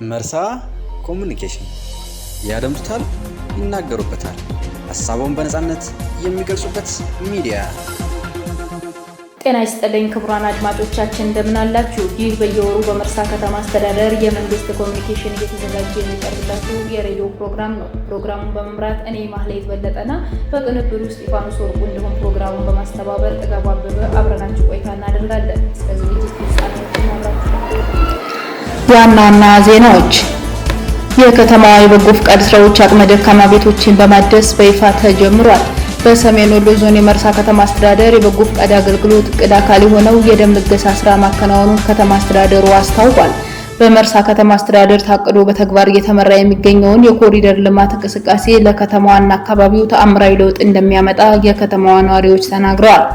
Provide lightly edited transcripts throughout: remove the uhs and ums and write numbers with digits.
መርሳ ኮሚኒኬሽን ያደምጡታል፣ ይናገሩበታል፣ ሀሳብዎን በነፃነት የሚገልጹበት ሚዲያ። ጤና ይስጥልኝ ክቡራን አድማጮቻችን፣ እንደምን አላችሁ? ይህ በየወሩ በመርሳ ከተማ አስተዳደር የመንግስት ኮሚኒኬሽን እየተዘጋጀ የሚቀርብላችሁ የሬዲዮ ፕሮግራም ነው። ፕሮግራሙን በመምራት እኔ ማህሌት በለጠና በቅንብሩ እስጢፋኖስ ወርቁ እንዲሁም ፕሮግራሙን በማስተባበር ጥጋቡ አበበ አብረናችሁ ቆይታ እናደርጋለን። እስከ ዝግጅት ፍጻሜያችን አብራችሁ። ዋና ዋና ዜናዎች፦ የከተማዋ የበጎ ፍቃድ ስራዎች አቅመ ደካማ ቤቶችን በማደስ በይፋ ተጀምሯል። በሰሜን ወሎ ዞን የመርሳ ከተማ አስተዳደር የበጎ ፍቃድ አገልግሎት እቅድ አካል የሆነው የደም ልገሳ ስራ ማከናወኑን ከተማ አስተዳደሩ አስታውቋል። በመርሳ ከተማ አስተዳደር ታቅዶ በተግባር እየተመራ የሚገኘውን የኮሪደር ልማት እንቅስቃሴ ለከተማዋና አካባቢው ተአምራዊ ለውጥ እንደሚያመጣ የከተማዋ ነዋሪዎች ተናግረዋል።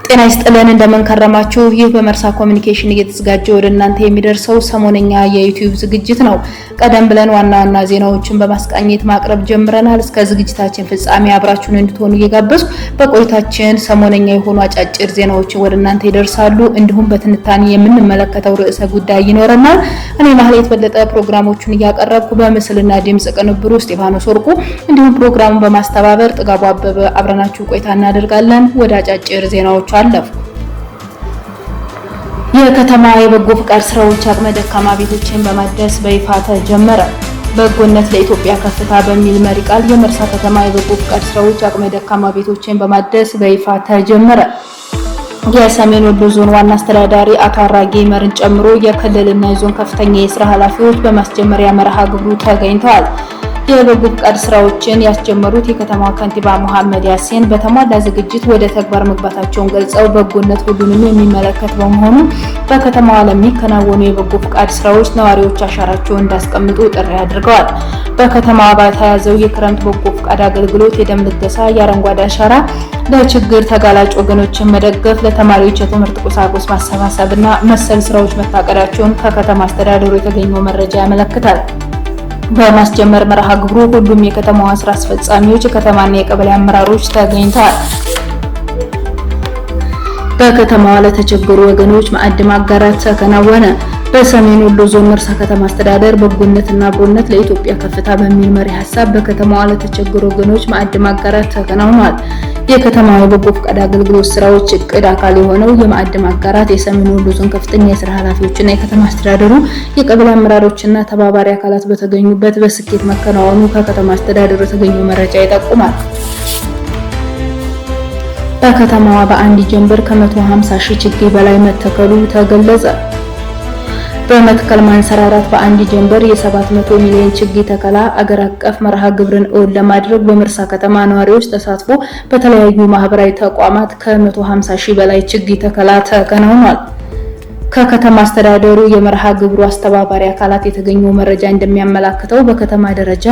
ጤና ይስጥልን፣ እንደምን ከረማችሁ? ይህ በመርሳ ኮሚኒኬሽን እየተዘጋጀ ወደ እናንተ የሚደርሰው ሰሞነኛ የዩቲዩብ ዝግጅት ነው። ቀደም ብለን ዋና ዋና ዜናዎችን በማስቃኘት ማቅረብ ጀምረናል። እስከ ዝግጅታችን ፍጻሜ አብራችሁን እንድትሆኑ እየጋበዝኩ፣ በቆይታችን ሰሞነኛ የሆኑ አጫጭር ዜናዎችን ወደ እናንተ ይደርሳሉ። እንዲሁም በትንታኔ የምንመለከተው ርዕሰ ጉዳይ ይኖረናል። እኔ ማህሌት በለጠ ፕሮግራሞቹን እያቀረብኩ፣ በምስልና ድምጽ ቅንብሩ እስጢፋኖስ ወርቁ እንዲሁም ፕሮግራሙን በማስተባበር ጥጋቡ አበበ አብረናችሁ ቆይታ እናደርጋለን። ወደ አጫጭር ዜናዎቹ አለፍኩ። የከተማ የበጎ ፍቃድ ስራዎች አቅመ ደካማ ቤቶችን በማደስ በይፋ ተጀመረ። በጎነት ለኢትዮጵያ ከፍታ በሚል መሪ ቃል የመርሳ ከተማ የበጎ ፍቃድ ስራዎች አቅመ ደካማ ቤቶችን በማደስ በይፋ ተጀመረ። የሰሜን ወሎ ዞን ዋና አስተዳዳሪ አቶ አራጌ መርን ጨምሮ የክልልና የዞን ከፍተኛ የስራ ኃላፊዎች በማስጀመሪያ መርሃ ግብሩ ተገኝተዋል። የበጎ ፍቃድ ስራዎችን ያስጀመሩት የከተማዋ ከንቲባ መሐመድ ያሲን በተሟላ ዝግጅት ወደ ተግባር መግባታቸውን ገልጸው፣ በጎነት ሁሉንም የሚመለከት በመሆኑ በከተማዋ ለሚከናወኑ የበጎ ፍቃድ ስራዎች ነዋሪዎች አሻራቸውን እንዳስቀምጡ ጥሪ አድርገዋል። በከተማዋ በተያዘው የክረምት በጎ ፍቃድ አገልግሎት የደም ልገሳ፣ የአረንጓዴ አሻራ፣ ለችግር ተጋላጭ ወገኖችን መደገፍ፣ ለተማሪዎች የትምህርት ቁሳቁስ ማሰባሰብ እና መሰል ስራዎች መታቀዳቸውን ከከተማ አስተዳደሩ የተገኘው መረጃ ያመለክታል። በማስጀመር መርሃ ግብሩ ሁሉም የከተማዋ ስራ አስፈጻሚዎች፣ የከተማና የቀበሌ አመራሮች ተገኝተዋል። በከተማዋ ለተቸገሩ ወገኖች ማዕድ ማጋራት ተከናወነ። በሰሜን ወሎ ዞን መርሳ ከተማ አስተዳደር በጎነትና አብሮነት ለኢትዮጵያ ከፍታ በሚል መሪ ሀሳብ በከተማዋ ለተቸገሩ ወገኖች ማዕድ ማጋራት ተከናውኗል። የከተማዋ የበጎ ፈቃድ አገልግሎት ስራዎች እቅድ አካል የሆነው የማዕድ ማጋራት የሰሜን ወሎ ዞን ከፍተኛ የስራ ኃላፊዎችና የከተማ አስተዳደሩ የቀበሌ አመራሮችና ተባባሪ አካላት በተገኙበት በስኬት መከናወኑ ከከተማ አስተዳደሩ የተገኘው መረጃ ይጠቁማል። በከተማዋ በአንድ ጀንበር ከ150 ሺህ ችግኝ በላይ መተከሉ ተገለጸ። በመትከል ማንሰራራት በአንድ ጀንበር የ700 ሚሊዮን ችግኝ ተከላ አገር አቀፍ መርሃ ግብርን እውን ለማድረግ በመርሳ ከተማ ነዋሪዎች ተሳትፎ በተለያዩ ማህበራዊ ተቋማት ከ150 ሺህ በላይ ችግኝ ተከላ ተከናውኗል። ከከተማ አስተዳደሩ የመርሃ ግብሩ አስተባባሪ አካላት የተገኘው መረጃ እንደሚያመላክተው፣ በከተማ ደረጃ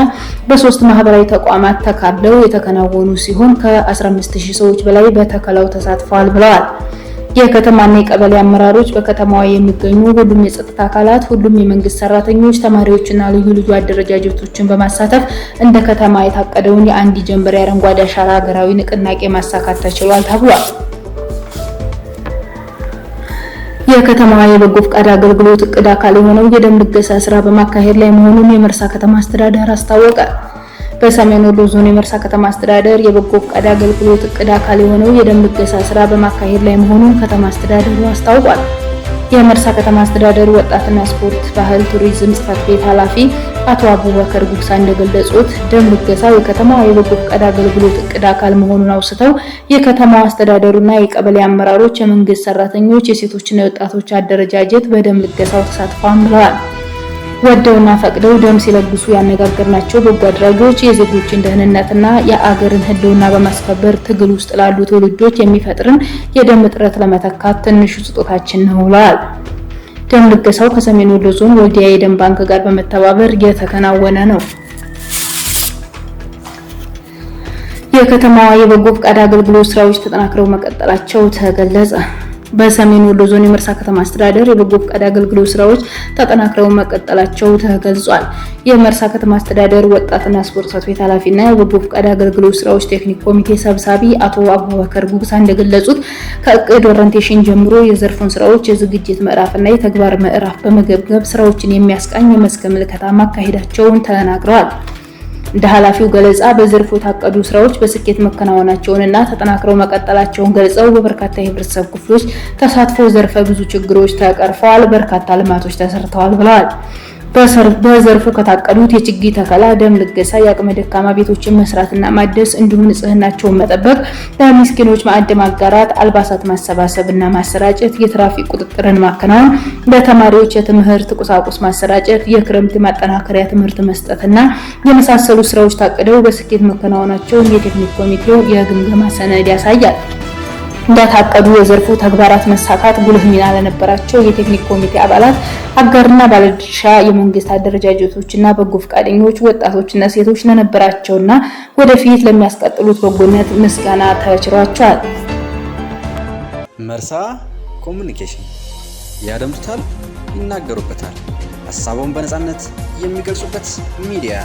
በሶስት ማህበራዊ ተቋማት ተካለው የተከናወኑ ሲሆን ከ15,000 ሰዎች በላይ በተከላው ተሳትፈዋል ብለዋል። የከተማና የቀበሌ አመራሮች፣ በከተማዋ የሚገኙ ሁሉም የጸጥታ አካላት፣ ሁሉም የመንግስት ሰራተኞች፣ ተማሪዎችና ልዩ ልዩ አደረጃጀቶችን በማሳተፍ እንደ ከተማ የታቀደውን የአንድ ጀንበር የአረንጓዴ አሻራ ሀገራዊ ንቅናቄ ማሳካት ተችሏል ተብሏል። የከተማዋ የበጎ ፈቃድ አገልግሎት እቅድ አካል የሆነው የደም ልገሳ ስራ በማካሄድ ላይ መሆኑን የመርሳ ከተማ አስተዳደር አስታወቀ። በሰሜን ወሎ ዞን የመርሳ ከተማ አስተዳደር የበጎ ፈቃድ አገልግሎት እቅድ አካል የሆነው የደም ልገሳ ስራ በማካሄድ ላይ መሆኑን ከተማ አስተዳደሩ አስታውቋል። የመርሳ ከተማ አስተዳደሩ ወጣትና ስፖርት ባህል ቱሪዝም ጽሕፈት ቤት ኃላፊ አቶ አቡበከር ጉግሳ እንደገለጹት፣ ደም ልገሳው የከተማዋ የበጎ ፈቃድ አገልግሎት እቅድ አካል መሆኑን አውስተው፣ የከተማው አስተዳደሩና የቀበሌ አመራሮች፣ የመንግስት ሰራተኞች፣ የሴቶችና የወጣቶች አደረጃጀት በደም ልገሳው ተሳትፈዋል ብለዋል። ወደውና ፈቅደው ደም ሲለግሱ ያነጋገርናቸው በጎ አድራጊዎች የዜጎችን ደህንነትና የአገርን ሕልውና በማስከበር ትግል ውስጥ ላሉ ትውልዶች የሚፈጥርን የደም እጥረት ለመተካት ትንሹ ስጦታችን ነው ብለዋል። ደም ልገሳው ከሰሜን ወሎ ዞን ወልዲያ የደም ባንክ ጋር በመተባበር የተከናወነ ነው። የከተማዋ የበጎ ፈቃድ አገልግሎት ስራዎች ተጠናክረው መቀጠላቸው ተገለጸ። በሰሜን ወሎ ዞን የመርሳ ከተማ አስተዳደር የበጎ ፈቃድ አገልግሎት ስራዎች ተጠናክረው መቀጠላቸው ተገልጿል። የመርሳ ከተማ አስተዳደር ወጣትና ስፖርት ጽሕፈት ቤት ኃላፊና የበጎ ፈቃድ አገልግሎት ስራዎች ቴክኒክ ኮሚቴ ሰብሳቢ አቶ አቡበከር ጉግሳ እንደገለጹት፣ ከእቅድ orientation ጀምሮ የዘርፉን ስራዎች የዝግጅት ምዕራፍና የተግባር ምዕራፍ በመገምገም ስራዎችን የሚያስቃኝ የመስክ ምልከታ ማካሄዳቸውን ተናግረዋል። እንደ ኃላፊው ገለጻ፣ በዘርፉ የታቀዱ ስራዎች በስኬት መከናወናቸውንና ተጠናክረው መቀጠላቸውን ገልጸው፣ በበርካታ የህብረተሰብ ክፍሎች ተሳትፎ ዘርፈ ብዙ ችግሮች ተቀርፈዋል፣ በርካታ ልማቶች ተሰርተዋል ብለዋል። በዘርፉ ከታቀዱት የችግኝ ተከላ፣ ደም ልገሳ፣ የአቅመ ደካማ ቤቶችን መስራትና ማደስ እንዲሁም ንጽህናቸውን መጠበቅ፣ ለሚስኪኖች ማዕድ ማጋራት፣ አልባሳት ማሰባሰብ እና ማሰራጨት፣ የትራፊክ ቁጥጥርን ማከናወን፣ ለተማሪዎች የትምህርት ቁሳቁስ ማሰራጨት፣ የክረምት ማጠናከሪያ ትምህርት መስጠትና የመሳሰሉ ስራዎች ታቅደው በስኬት መከናወናቸውን የቴክኒክ ኮሚቴው የግምገማ ሰነድ ያሳያል። እንደታቀዱ የዘርፉ ተግባራት መሳካት ጉልህ ሚና ለነበራቸው የቴክኒክ ኮሚቴ አባላት፣ አጋርና ባለድርሻ የመንግስት አደረጃጀቶችና በጎ ፈቃደኞች፣ ወጣቶችና ሴቶች ለነበራቸውና ወደፊት ለሚያስቀጥሉት በጎነት ምስጋና ተችሯቸዋል። መርሳ ኮሚኒኬሽን ያደምጡታል፣ ይናገሩበታል፣ ሀሳቡን በነፃነት የሚገልጹበት ሚዲያ።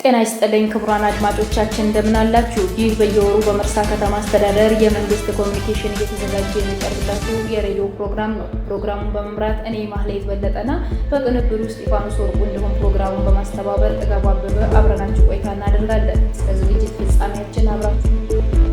ጤና ይስጥልኝ ክቡራን አድማጮቻችን፣ እንደምን አላችሁ? ይህ በየወሩ በመርሳ ከተማ አስተዳደር የመንግስት ኮሚኒኬሽን እየተዘጋጀ የሚቀርብላችሁ የሬዲዮ ፕሮግራም ነው። ፕሮግራሙን በመምራት እኔ ማህሌት በለጠና በቅንብሩ እስጢፋኖስ ወርቁ እንዲሁም ፕሮግራሙን በማስተባበር ጥጋቡ አበበ አብረናችሁ ቆይታ እናደርጋለን። እስከ ዝግጅት ፍጻሜያችን አብራችሁ